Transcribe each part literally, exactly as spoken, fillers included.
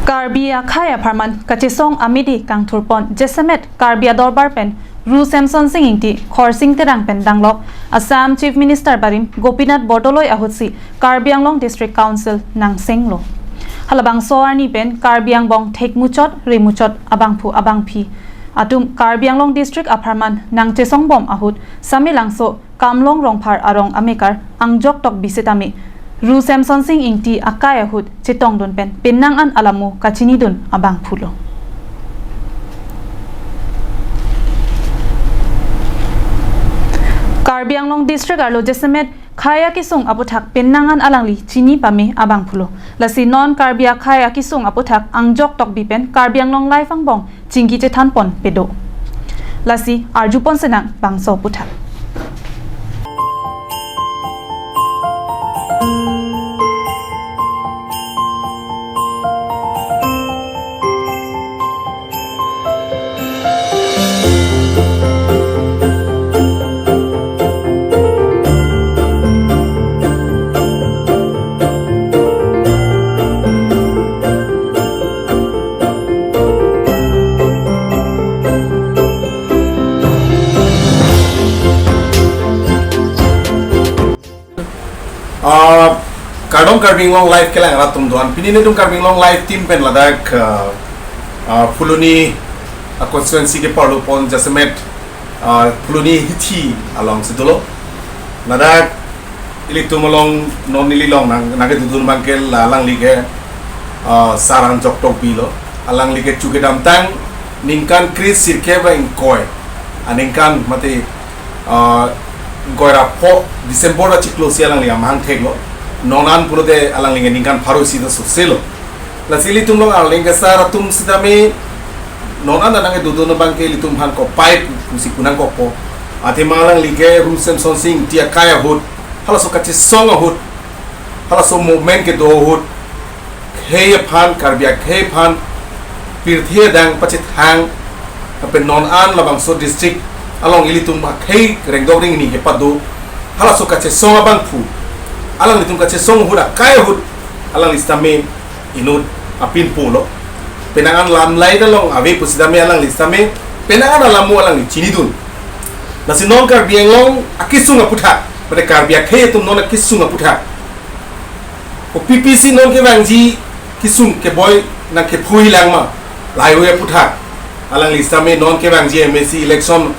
Karbi akhei apharman kachesong amidi kangthurpon jasemet Karbi adorbar pen Ru Semsonsing Ingti, Khorsing Terang pen danglok Assam Chief Minister barim Gopinath Bordoloi ahutsi Karbi Anglong District Council nangsenglo. Halabangso arni pen Karbi angbong thekmuchot remuchot abangphu abangphi atum Karbi Anglong District apharman nangchesongbom ahut Samelangso Kamlong Rongphar arong amekar Angjok Tokbi setame Ru Semsonsing Ingti akai ahut chetongdun pen penang an alamo kachinidun abangphulo. Karbi Anglong District arlo jasemet khei akesung aputhak penang an alangli chini pame abangphulo. Lasi non Karbi akhei akesung aputhak Angjok Tokbi pen Karbi Anglong Live angbong chingki chethanpon pedo. Lasi arjupon senang bangso aputhak. Ah, kardom Karbi Anglong Live kelang rat atum doan. Pini netum Karbi Anglong Live team pen ladak, ah, ah, Phuloni, ah, constituency ke parlupon jasemet, ah, Phuloni hithi alongsi dolo. Ladak ilitum along non ili long nang, nangkedodun abangke la alangli ke, ah, Sar Angjok Tokbi lo. Alangli kecho kedamtang ningkan kre sirkep ra ingkoi. Aningkan mate, ah, ingkoi ra pho December ra chiklo si alangli amahang theklo. Non an pulote alangli ke ningkan pharo isi ta soselo. Lasi ilitum along Arleng kesar atum sitame non an nangkedodun abangke ilitum aphan kopai pusi pu nangkokpo. Athema alangli ke Ru Semsonsing Ingti akai ahut, halaso kachesong ahut, halaso movement kedo ahut, khei aphan, Karbi akhei aphan pirthe adang pachethang, lapen non an labangso district along ilitum akhei rengdok ringni kepado, halaso kachesong abangphu, alanglitum kachesong ahut akai ahut, alangli sitame inut apin pulo. Penang an lamlai along ave pusitame alangli sitame penang an alamo alangli chinidun. Lasi non Karbi Anglong akesung aputhak, pada Karbi akhei atum non akesung aputhak, kopi pisi non kevangji kesung keboi nangkephui lang ma, lahai-hui aputhak. Alangli sitame non kevangji M A C election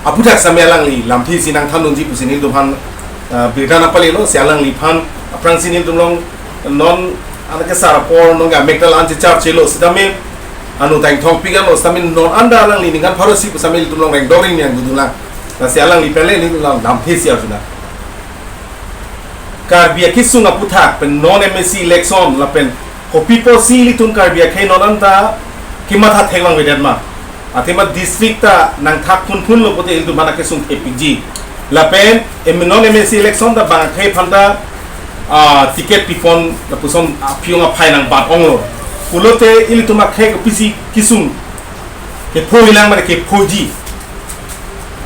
aputhak sitame alangli lamthe si nangthandunji pusi nelitum aphan, ah, birta nangpalelo. Si alangliphan aphrangsi nelitum along non anak kesar apor non ke amek ta la-an chechar chelo sitame, anu ta ingthong pik anlo sitame non anta alangli ningkan pharo isi pu sitame ilitum along rengdok ringni nangdodun lang. Lasi alangli pen le nelitum along lamthe si arjunang. Karbi akesung aputhak pen non M A C election lapen kopi pusi ilitum Karbi akhei non anta kematha thek vangvedet ma. Athema district ta nangthak phunphunlo pote ilitum aphan akesung thepikji. Lapen em, non M A C election ta bang akhei aphan ta, ah, ticket pipon lapuson aphi-ong aphai nangbat onglo. Pulote ilitum akhei kopisi kesung kephui lang mane kephuiji.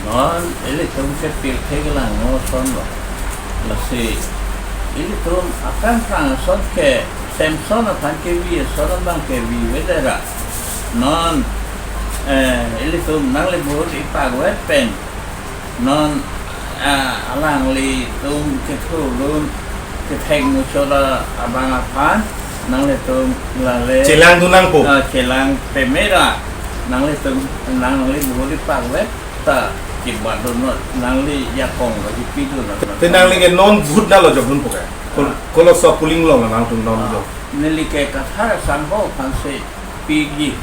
Non ilitum ke pirthe kelang no son lo. Lasi ilitum akan prang son ke Semson aphan kevi ason abang kevi vedera. Non, eh, ilitum nangli vote ipak vet pen, non, ah, alanglitum kethulun kethek muchot abang aphan nanglitum lale chelangdun nangpo. Ah, chelang pemera nanglitum nangli vote ipak vet ta kibadun non, nangli jakong lo, kipidun non. Te nangli ke non vote nalo jokdunpo ke? Kol-, ah, koloso polling lo nangtum non, ah, jok? Neli ke Kathar Sangho aphansi piji.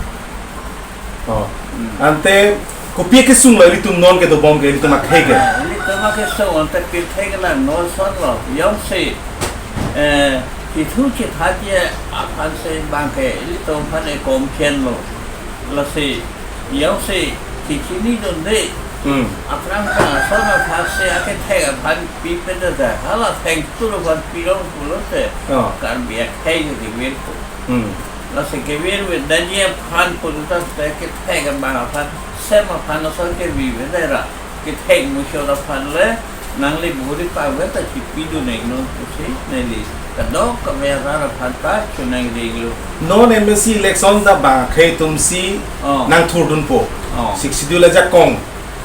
Oh. Hmm. Ante kopi kesung lo ilitum non kedobom ke, ilitum akhei ke? Ah, ilitum akesung ante pirthe kelang no son lo. Jongsi, eh, kethu chethaji aphansi bang ke ilitum aphan ekom chen lo. Lasi jongsi kechinidunde. Hmm. Aphrang ta ason athak si akethek aphan pipedet ta, hala thengtur aphan pirong pulote, oh, Karbi akhei ke kevirpo. Hmm. Lasi kevirvedetji aphan pulote kethek abang aphan, Sem aphan ason kevi vedera, kethek muchot aphan le nangli vote ipak vet ta chipidun iknon pusi neli Kadokave arat aphan ta choningri lo. Non M A C election ta bang akhei atumsi Oh. nangthurdunpo. Oh. Sixth Schedule ajakong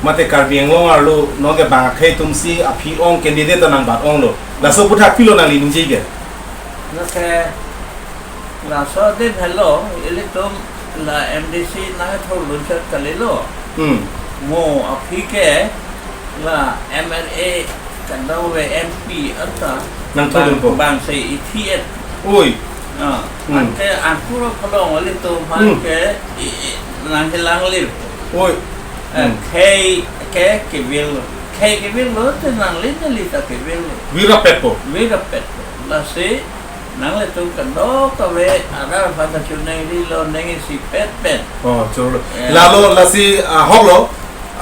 mate Karbi Anglong arlo nonke bang akhei atumsi aphi-ong candidate ta nangbat-onglo. Laso aputhak kopilo nangli ningje ke? Lake laso de helo, ilitum la M D C nangthurdun chot kalilo. Hmm. Mo aphi ke la M L A kadokave M P anta Nangthurdunpo. bang, bangsi ithi-et. Oi. Ah, Hmm. anke anpuro phalong ilitum aphan Hmm. ke i, i, nanghelanglir. Oi. Eh, Hmm. khei ke kevirlo. Khei kevirlo te nangli neli ta kevirlo. Virapetpo. Virapetpo. Lasi nanglitum kadokave arat aphan ta choningrilo, ning isi petpet. Oh, choro. Eh. Lalo lasi ahoklo,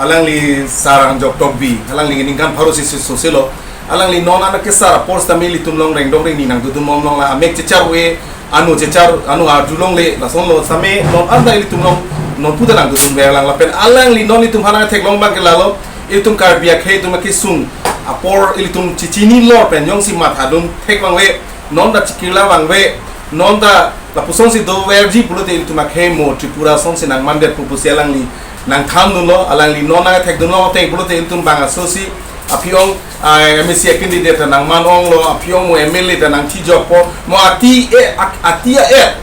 alangli Sar Angjok Tokbi, alangli ningkan pharo isi soselo. Alangli non anak kesar apor sitame ilitum along rengdok rengni nangdodunbom along la amek chechar-e, ano chechar, ano arjulongle, lasonlo sitame non anta ilitum along non puta nangdodunver lang lapen alangli non ilitum aphan nangtheklong abang ke lalo, ilitum Karbi akhei atum akesung apor ilitum chechinilo pen jongsi mathadun thek abang ave, non ta chikirla abang ave, non ta lapusonsi doverji pulote ilitum akhei mo Tripura asonsi nangmandetpo pusi alangli nangthandunlo, alangli non nangthekdunlo ateng pulote ilitum bang asosi aphi-ong, ah, M A C candidate ta nangman-onglo, aphi-ong mo M L A ta nangthijokpo, mo ati e, ak-, ati a-et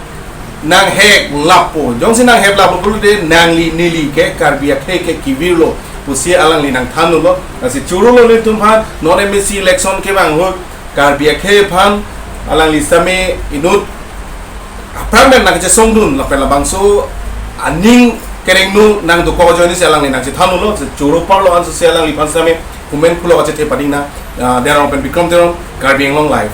nangheklappo. Jongsi nangheklappo pulote nangli neli ke Karbi akhei ke kevirlo pusi alangli nangthandunlo. Lasi chorolo nelitum aphan, non M A C election ke bang ahut Karbi akhei aphan alangli sitame inut aphrang pen nangkachesongdun lapen labangso aning kerengno nangdokok ajoinesi alangli nangchethanlo, choro parlo ansosi alangliphan sitame comment pulo kachethe pading nang, ah, Terang pen Bikram Terang, Karbi Anglong Live.